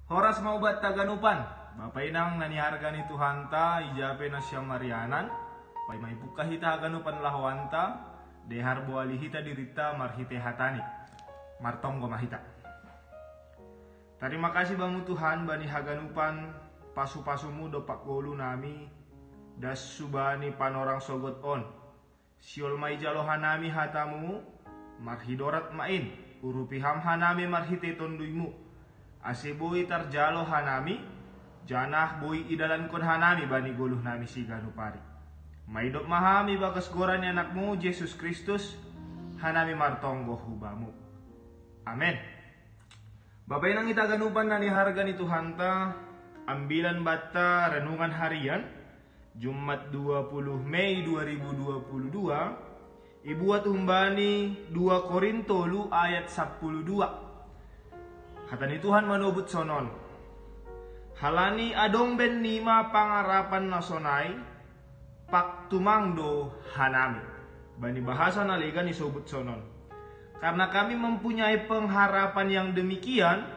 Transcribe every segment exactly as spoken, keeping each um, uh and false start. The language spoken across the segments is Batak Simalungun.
Horas mau batta haganupan, Bapa inang na niharga ni Tuhanta, ija pe na siam marianan, paima ipukka hita haganupan lahoanta, dehar boali hita diritta marhite hatani. Martonggo ma hita. Tarima kasih bamu Tuhan bani haganupan pasu-pasumu dompak golu nami, das subani panorang sogot on. Siol ma ijalo hanami hatamu, marhidorat ma in, urupi ham hanami marhite tonduymu. Ase boi tarjalo hanami, janah boi idalankon hanami bani goluh nami siganup ari. Maidop ma hami bagas goran ni anakmu Jesus Kristus, hanami martonggo hubamu. Amen. Bapa inang hita haganupan na niharga ni Tuhanta, ambilan batta renungan harian, Jumat dua puluh Mei dua ribu dua puluh dua, ibuat humbani dua Korinto lu ayat sapuluh dua. Hata ni Tuhan manobut sonon. Halani adong ben nima pangarapan na sonai, paktumang do hanami. Bani bahasa na legan isobut sonon. Karena kami mempunyai pengharapan yang demikian,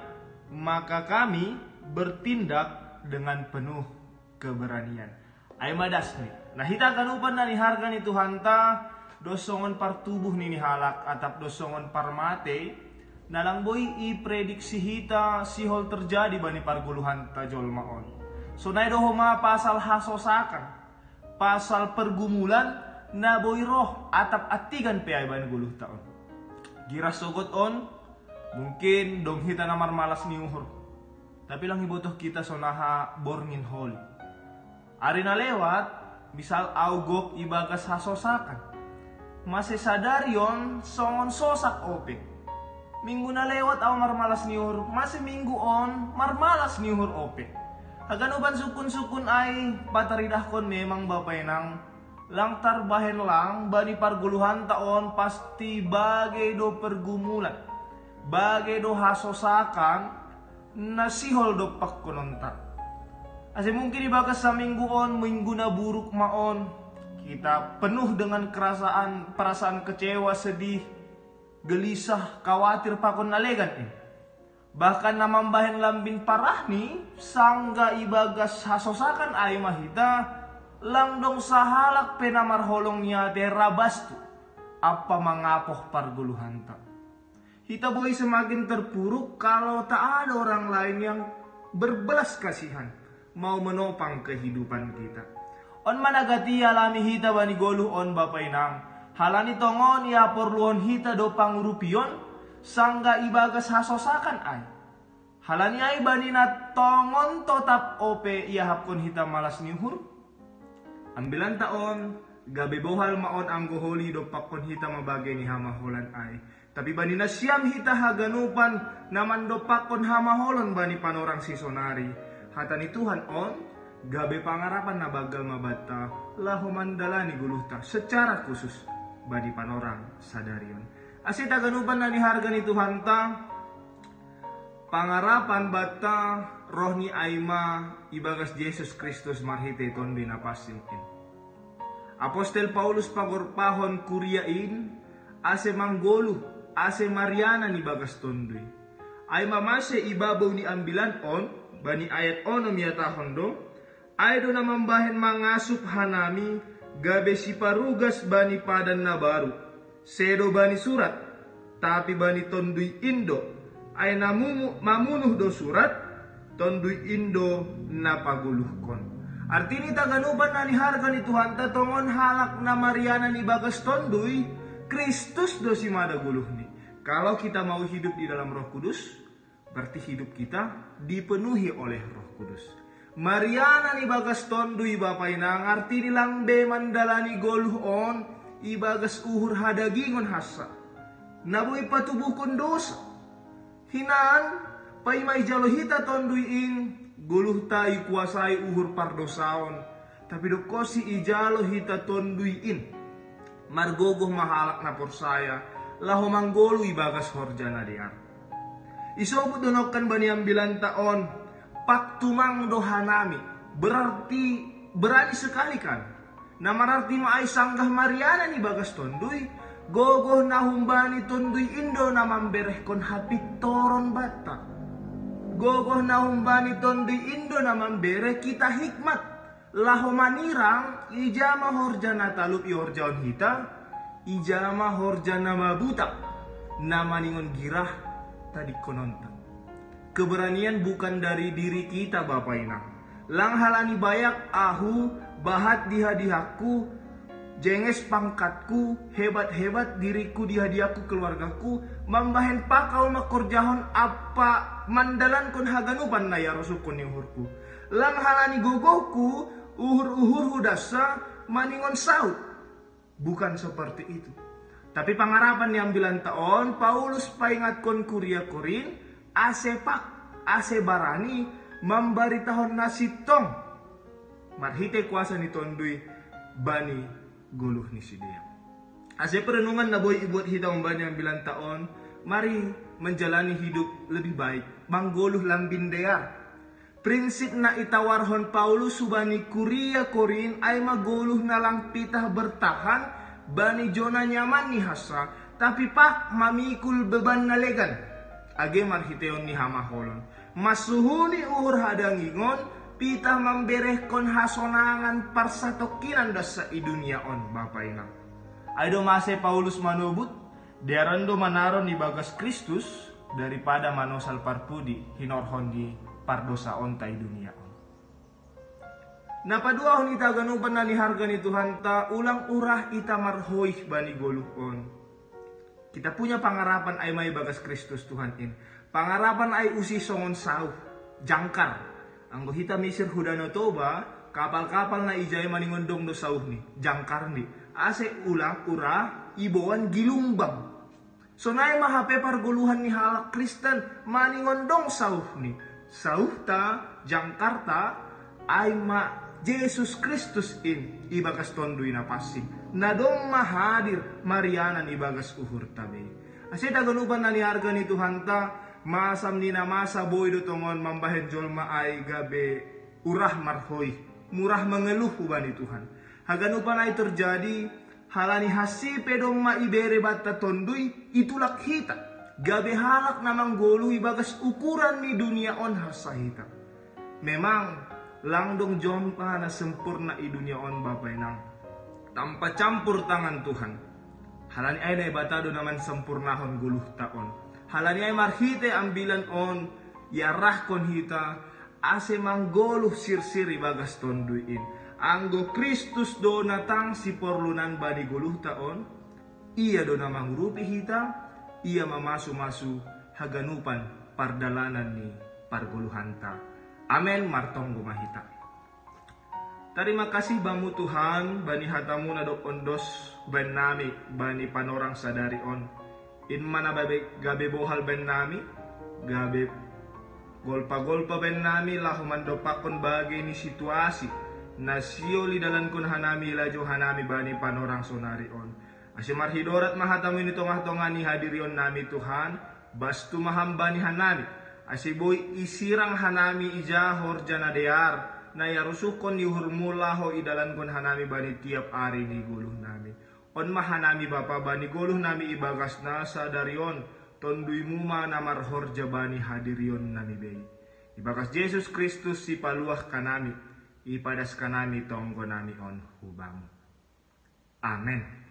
maka kami bertindak dengan penuh keberanian. Ai madasni. Na hita haganupan na niharga ni Tuhanta, dos songon partubuh ni halak atap dos songon parmate, na lang boi iprediksi hita sihol terjadi bani pargoluhanta jolma on. Sonai do homa pasal hasosakan, pasal pergumulan na boi roh atap attigan pe ai bani goluhta on. Giras sogot on, mungkin dong hita na marmalas ni uhur. Tapi lang ibotoh hita sonaha borngin holi. Ari na lewat, misal au gok ibagas hasosakan. Mase sadari on songon sosak ope. Minggu na lewat au marmalas ni uhur, mase minggu on marmalas ni uhur ope. Haganupan sukun-sukun ai pataridahkon memang bapa inang, lang tarbahen lang bani pargoluhanta on pasti bage do pergumulan, bage do hasosakan, na sihol dompakkononta. Ase mungkin ibagas saminggu on, minggu na buruk ma on, kita penuh dengan kerasaan, perasaan kecewa, sedih, gelisah, khawatir pakon na legan in. Bahkan na mambahen lambin parahni, sangga ibagas hasosakan ai ma hita, lang dong sahalak pe na marholong ni ate rabastu, ampa mangapoh pargoluhanta. Hita boi semakin terpuruk kalau tak ada orang lain yang berbelas kasihan, mau menopang kehidupan kita. On ma na gati ialami hita bani goluh on bapa inang, halani tongon iaporluhon hita do pangurupion, sangga ibagas hasosakan ai. Halani ai bani na tongon totap ope iahapkon hita malas ni uhur. Ambilanta on, gabe bohal ma on anggo holi dompakkon hita mabage ni hamaholan ai. Tapi bani nasiam hita haganupan na mandompakkon hamaholon bani panorang sisonari, hata ni Tuhan on gabe pangarapan na banggal ma banta laho mandalani goluhta secara khusus bani panorang sadari on. Ase hita haganupan na niharga ni Tuhanta, pangarapan banta roh ni ai ma ibagas Jesus Kristus marhite Tonduy Napansing in. Apostel Paulus pagorpahon kuria in ase manggoluh, ase marianan ibagas Tonduy. Ai ma mase ibabou ni ambilan on, bani ayat onom ihatahon do, ai do na mambahen mangasup hanami gabe siparugas bani padan na baru, sedo bani surat, tapi bani Tonduy in do. Ai na mumu-, mamunuh do surat, Tonduy in do na pagoluhkon. Artini hita haganupan na niharga ni Tuhanta tongon halak na marianan ibagas Tonduy, Kristus do simada goluhni. Kalau kita mau hidup di dalam Roh Kudus, berarti hidup kita dipenuhi oleh Roh Kudus. Marianan ibagas Tonduy bapa inang artini lang be mandalani goluh on ibagas uhur hadagingon hansa, na boi patubuhkon dosa. Hinan, paima ijalo hita Tonduy in, goluhta ikuasai uhur pardosaon, tapi dokkon si ijalo hita Tonduy in, margogoh ma halak na porsaya laho manggoluh ibagas horja na dear. Isobut do nongkan bani ambilanta on, paktumang do hanami, berarti berani sekali kan. Na mararti ma ai sanggah marianan ibagas Tonduy, gogoh na humbani Tonduy in do na mamberehkon hapintoron banta. Gogoh na humbani Tonduy in do na mambere hita hikmat laho manirang ija ma horja na talup ihorjahon hita, ija ma horja na mabutak na maningon girah tadingkononta. Keberanian bukan dari diri kita, Bapa Inang. Lang halani bayak ahu bahat dihadihangku, jenges pangkatku, hebat-hebat diriku dihadihangku, keluargaku, mambahen paka ahu mangkorjahon ampa mandalankon haganupan na iarosuhkon ni uhurku. Lang halani gogohku, uhur-uhurhu dasa maningon saut. Bukan seperti itu. Tapi pangarapan ni ambilanta on, Paulus paingatkon kuria Korint, ase pak, ase barani mambaritahon na sintong marhite kuasa ni Tonduy bani goluh ni sidea. Ase perenungan na boi ibuat hita umbani ambilanta on, mari menjalani hidup lebih baik, manggoluh lambin dear. Prinsip na itawarhon Paulus hubani kuria Korint ai ma goluh na lang pitah bertahan bani zona nyaman ni hansa, tapi pak mamikul beban na legan, age marhitehon ni hamaholon. Mansuhuni uhur hadangingon, pitah mamberehkon hasonangan parsatongkinan dasa i dunia on, Bapa Inang. Ai do mase Paulus manobut, dearan do manaron ibagas Kristus daripada manosal parpudi hinorhon ni pardosaonta i dunia on. Na paduahon hita haganupan na niharga ni Tuhanta, ulang urah hita marhoih bani goluh on. Kita punya pangarapan ai ma ibagas Kristus Tuhan in. Pangarapan ai usih songon sauh, jangkar. Anggo hita misir hu Danau Toba, kapal-kapal na ijai maningon dong do sauhni, jangkarni. Ase ulang urah iboan gilumbang. Sonai ma hape pargoluhan ni halak Kristen, maningon dong sauhni. Sauhta, jangkarta, ai ma Jesus Kristus in ibagas Tonduy Napansing, na domma hadir marianan ibagas uhurta be. Ase hita haganupan na niharga ni Tuhanta, masam ni na masa boi do tongon mambahen jolma ai gabe urah marhoih, murah mengeluh hubani Tuhan. Haganupan ai terjadi halani hansi pe domma ibere banta Tonduy, itulak hita gabe halak na manggoluh ibagas ukuran ni dunia on hansa hita. Memang lang dong jolma na sempurna i dunia on, Bapa Inang, tanpa campur tangan Tuhan. Halani ai Naibata do na mansempurnahon goluhta on. Halani ai marhite ambilan on iarahkon hita ase manggoluh sirsir ibagas Tonduy in. Anggo Kristus do na tang siporlunan bani goluhta on, Ia do na mangurupi hita, Ia mamasumasu haganupan pardalanan ni pargoluhanta. Amen. Martonggo ma hita. Tarima kasih Bamu Tuhan, bani hatamu na dob ondos baen nami bani panorang sadari on. In ma na gabe, gabe bohal baen nami, gabe golpa-golpa baen nami laho mandompakkon bage ni situasi na sihol idalankon hanami, ilajo hanami bani panorang sonari on. Ase marhidorat ma hatamu i tongah-tongah ni hadirion nami Tuhan, bastu ma Ham bani hanami, ase boi isirang hanami ija horja na dear na iarusuhkon ni uhurmu laho idalankon hanami bani tiap ari ni goluh nami. On ma hanami Bapa bani goluh nami ibagas na sadari on, Tonduymu ma na marhorja bani hadirion nami be i. Ibagas Jesus Kristus sipaluah hanami, ipadas hanami tonggo nami on hu Bamu. Amen.